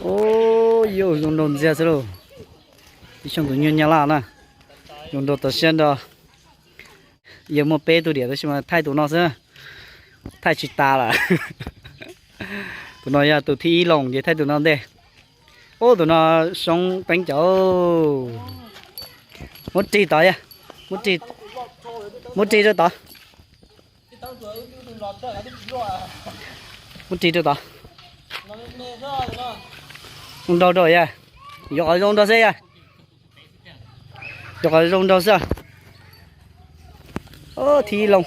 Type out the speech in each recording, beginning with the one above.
Ub, zoo nraug ntxiag xwb lauj. Ib xyooj tus nyuj Nyab Laj na, zoo nraug tas siab nrho. Yog muaj peb tug diam tab sis mas thaij tus no xwb, thaij tsis tas lawm. Tus no yog tus thib ib loo ces thaij tus no ntej. Ub, tus no soob teeb cawv. Muab rig tod yog, muab rig, muab rig rau tod. Muab rig rau tod. Zoo nraug rau yog, yuav qhov zoo nraug xwb yog, yuav qhov zoo nraug xwb. Thib ib loo.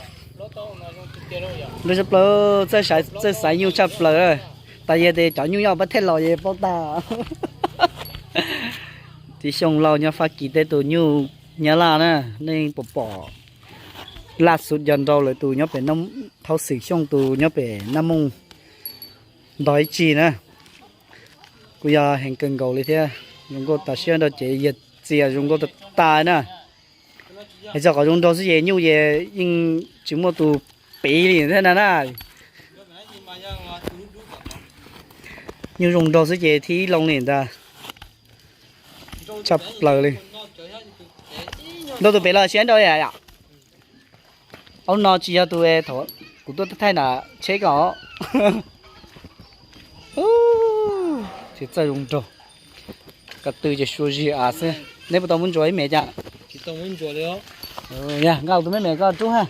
Nraug tshaj plaws, txawj xaiv nyuj tshaj plaws. Tas yog tias cov nyuj nyob pab thej los yeej paub tag. Tib Xyooj Lauj nyob Fab Kis teb tus nyuj Nyab Laj na, nej puas pom laj xus cov nraug lawv tus nyob pem, thaub Xwm Xyooj tus nyob pem Naj Mooj ntog ib tsig na. Kuj yog heev kawg nkaus li thiab, zoo nkauj tas siab nrho ces yawg txias zoo nkauj tas tas na. Hais txog qhov zoo nraug xwb ces nyuj ces yeej tsis muaj tus piv li thiab na na. Nyuj zoo nraug xwb ces thib ib loo li ntag. Tshaj plaws li. Nraug tus pem los siab nrau yom. Aub no tsis yog tus thaum kuv tuaj thaij nram tsheb ko. Tsis txawj zoo nraug. Ko tw ces sua zis av xwb. Neb puas tau muab ntsuas ib me cas? Yog nqa tus me me koj rub ha.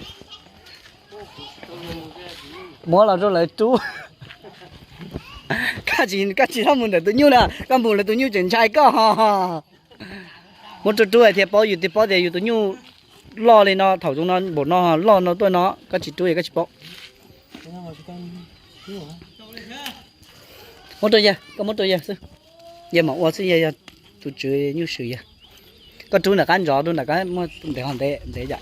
Muab los rau lawv rub. Koj tsis, koj tsis txhob mus ntawm tus nyuj na, koj mus lawv tus nyuj tseem ntshai koj. Muab rub rub thiaj paub, yus thiaj paub tias yus tus nyuj loj li no, thaum zoo no npaum no loj no tuaj no, koj tsis rub koj tsis paub. Muab rau yawg, koj muab rau yawg xwb. Yawg mam ua xwb, yawg yog tus tswv nyuj swm yawg. Koj rub nram qab ntsos, rub nram qab muaj ntev ho ntev ntev yom.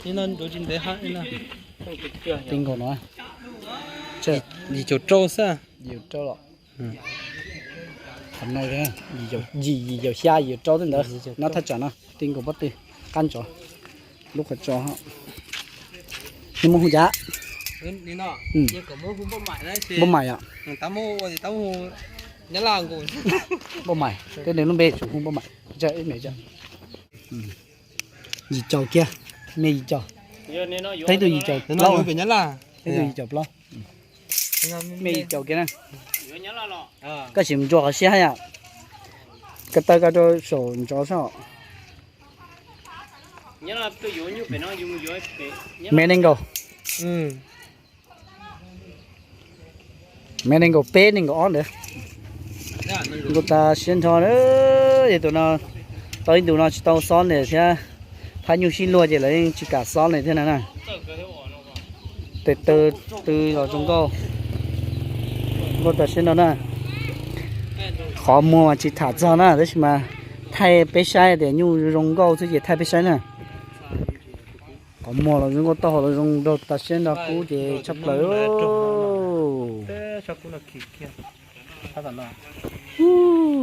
Ti nkaus no. Yim caum rau xwb. Yim caum rau los. Qhov no yim, yim caum xya, yim caum rau tej ntawd no thaj tsam no ti nkaus pob tw, qab ntsos, lub qhov tsos. Nws muaj hu cas? Npauj mais yom. Npauj mais, tej nws lub npe tsum hu npauj mais. Yim caum kiag, me yim caum. Peb tug yim caum plaub, peb tug yim caum plaub. Me yim caum kiag na. Koj sim ntsuas qhov siab yom. Koj taw koj rau saum ntsos saib. Me nees nkaum, me nees nkaum peb nees nkaum ob ntawd. Nkaus tas siab nrho. Yog tus no, tau ib ntus no tsis tau xob nws thiab, phab nyuj sib luag ces lawv yeej tsis kam xob nws thiab na. Tes taw tw los zoo nkauj, nkauj tas siab nrho na. Qhov muag mas tsis tham txog na, tab sis mas thaij peb saib tias nyuj zoo nkauj xwb ces thaij peb saib na. Qhov muag los zoo nkauj, taub hau los zoo nraug tas siab nrho, kub ces tshaj plaws.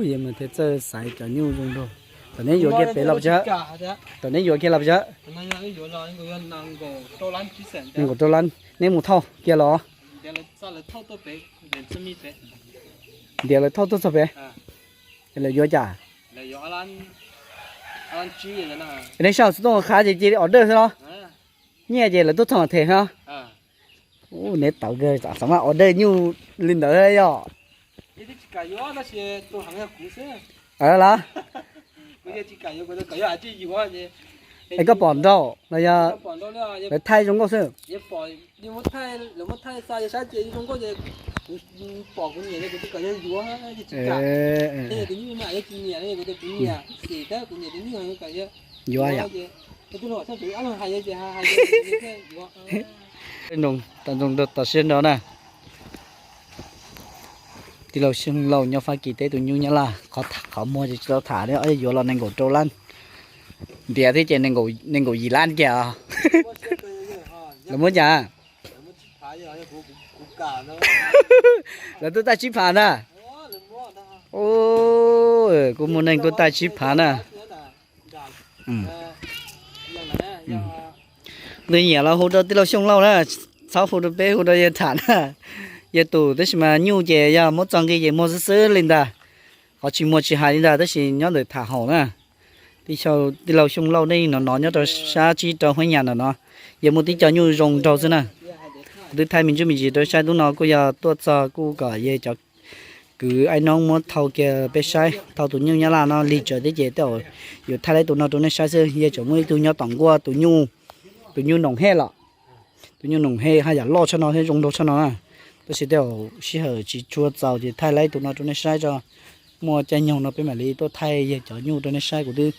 Yog mas thiaj txawj xaiv cov nyuj zoo nraug. Tom neb yuav kiag pem los pes tsawg? Tom neb yuav kiag los pes tsawg? Nees nkaum rau lab. Neb mus thauj kiag los? Ntiav lawv thauj tuaj txog pem. Lawv yuav cas? Neb saj xov tooj qhab ces cia li order xwb los? Nyiaj ces lawv tuaj thauj them no. Neb tau kawg, xav mas order nyuj li ntawd yog. Los? Es koj pom nraud los yog lawv thaij zoo nkauj xwb? Yuav yom. Nroo, tas nroo nrog tas siab nrog na. Tij laug Xyooj Lauj nyob Fab Kis teb tus nyuj Nyab Laj, qhov muag ces tsis tau tham li, yuav los nees nkaum rau lab. Ntiav thiab ces nees nkaum yim lab kiag. Lawv muab cas? Lawv tuaj taij tsib phav na. Kuj muaj neeg tuaj taij tsib phav na. Leej nyiam los hu rau tij laug Xyooj Lauj na, txhob hu rau peb, hu rau yawg tham na. Yog tus tab sis mas nyuj ces yog muab txo nqi ces muag xwb xwb li ntag. Qhov tsis muag tsis hais li ntag, tab sis nyob ntawm tham haum na. Tij laug Xyooj Lauj nej hnov hnov nyob rau sab tsib rau Huab Nyas no no, yog muaj tib co nyuj zoo nraug xwb na. Kuv twb thaij me ntsis me ntsis rau saib, hnub no kuj yog tuaj txog kuj kom yog cov kwv Aib Noob muab thau kiag peb saib, thau tus nyuj Nyab Laj no lig tsawv thiab ces tej zaum yuav thaij laib tus no rau nej saib xwb. Yog tseem muaj ib tug nyob tom nkuaj, tus nyuj noom hej los, tus nyuj noom hej haj yam loj tshaj no thiab zoo nraug tshaj no na. Tab sis tej zaum sij hawm tsis tshua txaus ces thaij laib tus no rau nej saib tso. Muaj caij nyoog no peb mam li tuaj thaij yog cov nyuj rau nej saib. Kuv twb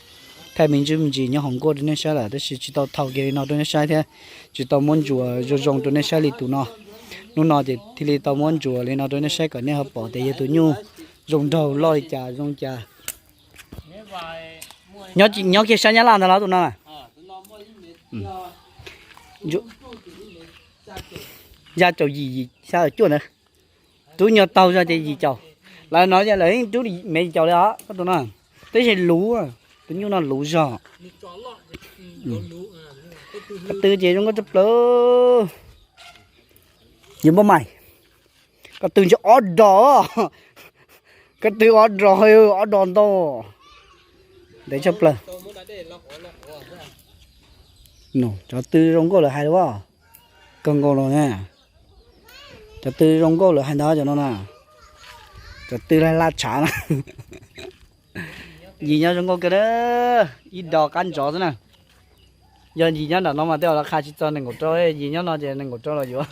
thaij me ntsis me ntsis nyob hauv nkuaj rau nej saib lawm tab sis tsis tau thau kiag li no rau nej saib thiab tsis tau muab ntsuas zoo zoo rau nej saib li tus no. Hnub no ces thiaj li tau muab ntsuas li no rau nej saib kom nej ho pom tias yog tus nyuj zoo nraug loj li cas zoo li cas. Nyob kiag sab Nyab Laj ntag los tus no na. Xya caum yim, xya caum cuaj ntawd. Rub nyuag taug zog ces yim caum. Lawv no lawv yeej rub me yim caum li os koj tus no. Tab sis luv, tus nyuj no luv zog. Koj tw ces zoo nkauj tshaj plaws. Yus npauj mais, koj tw ntsis ob dos, koj tw ob dos, ob dos ntau, ntev tshaj plaws. Cov tw zoo nkauj lawv hais los, kawg nkaus los na. Cov tw zoo nkauj lawv hais ntawd cov no na, cov tw laj laj tshav na. Yim nyob zoo nkauj kawg na, ib dos qab ntsov xwb na. Yog yim nyob nram no mas tej zaum los qha tsis txog nees nkaum rau, yim nyob no ces nees nkaum rau los yuav.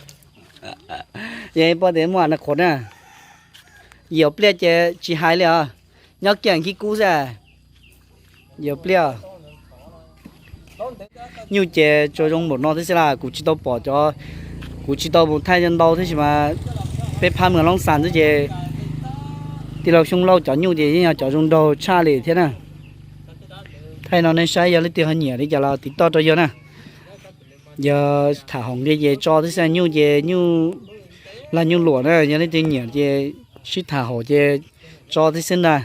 Yog poj tias muaj na qhuav na, yim pliaj ces tsis hais li os, nyob kiag khib kub xwb. Yim pliaj. Nyuj ces tsuas zoo npaum no thiab xwb las, kuv tsis tau pom cov, kuv tsis tau mus thaij ntau thiab sis mas peb phab Moos Loob Xas xwb ces tij laug Xyooj Lauj cov nyuj ces yeej yog cov zoo nraug tshaj li thiab na. Thaij no nej saib, yog leej twg ho nyiam li cas los tiv toj rau yawg na. Yog tham haum nqi ces tso tib xwb, nyuj ces nyuj lag nyuj luam na, yog leej twg nyiam ces sib tham haum ces tso tib xwb ntag.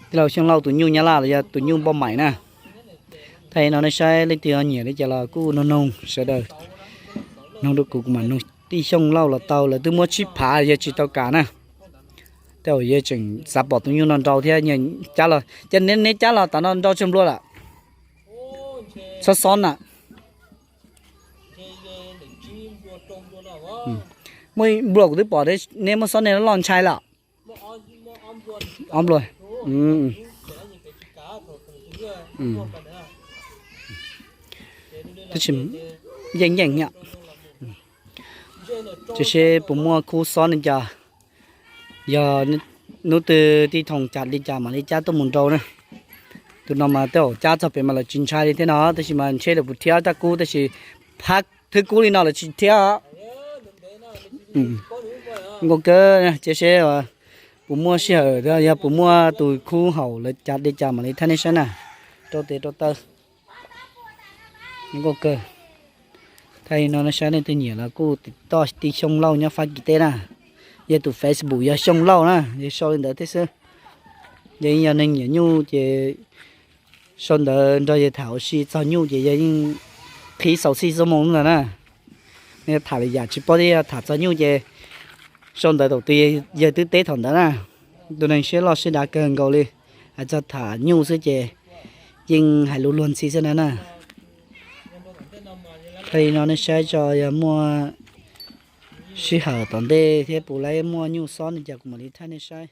Tij laug Xyooj Lauj tus nyuj Nyab Laj los yog tus nyuj npauj mais na. Thaij no nej saib, leej twg ho nyiam li cas los kuj noog noog sawv daws, noog rau kuv, kuv mam noog tij Xyooj Lauj los tau. Lawv twb muab tsib phav yawg tsis tau kam na. Tej zaum yawg tseem xav pom tus nyuj no nrau thiab, cab los, cas neb cab los tom no nrau tsawg nplua lawm? Xob xob na. Muaj nplua kuv twb pom, neb muab xob nej loj ntshai lawm. Ob nplua. Tab sis yeej yeej, cia seb puas muaj khub xob li cas. Yog hnub twg tij Thoom cam li cas mam li cab tuaj mus nrau na. Tus no mas tej zaum cab txog pem mas lawv tsis ntshai li thiab no, tab sis mas ntshe lawv puas thiab raj kub, tab sis phab thwb kub li no lawv tsis thiab. Nkauj kawg, cia seb puas muaj sij hawm, yog puas muaj tus khub haum lawv cam li cas mam li thaij nej saib na. Rau tes rau taw. Nkauj kawg. Thaij no nej saib, leej twg nyiam los kuj tiv toj tij Xyooj Lauj nyob Fab Kis teb na. Yog tus Facebook yog Xyooj Lauj na, yog sau li ntawd thiab xwb. Yog yog neeg nyiam nyuj ces sau ntawd nrog yawg tham ua si txog nyuj ces yog yeej qhib xaus xij xuab moos ntag na. Nej tham lwm yam tsis paub thiab yog tham txog nyuj ces sau ntawd thaum twg yawg twb teb thaum ntawd na. Tus neeg siab loj siab dav kawg nkaus li, hais txog tham nyuj xwb ces yeej hais lus luag ntxhi xwb na na. Thaij li no nej saib tso, yog muaj sij hawm tom ntej thiab puas laib muaj nyuj xob li cas kuv mam li thaij nej saib.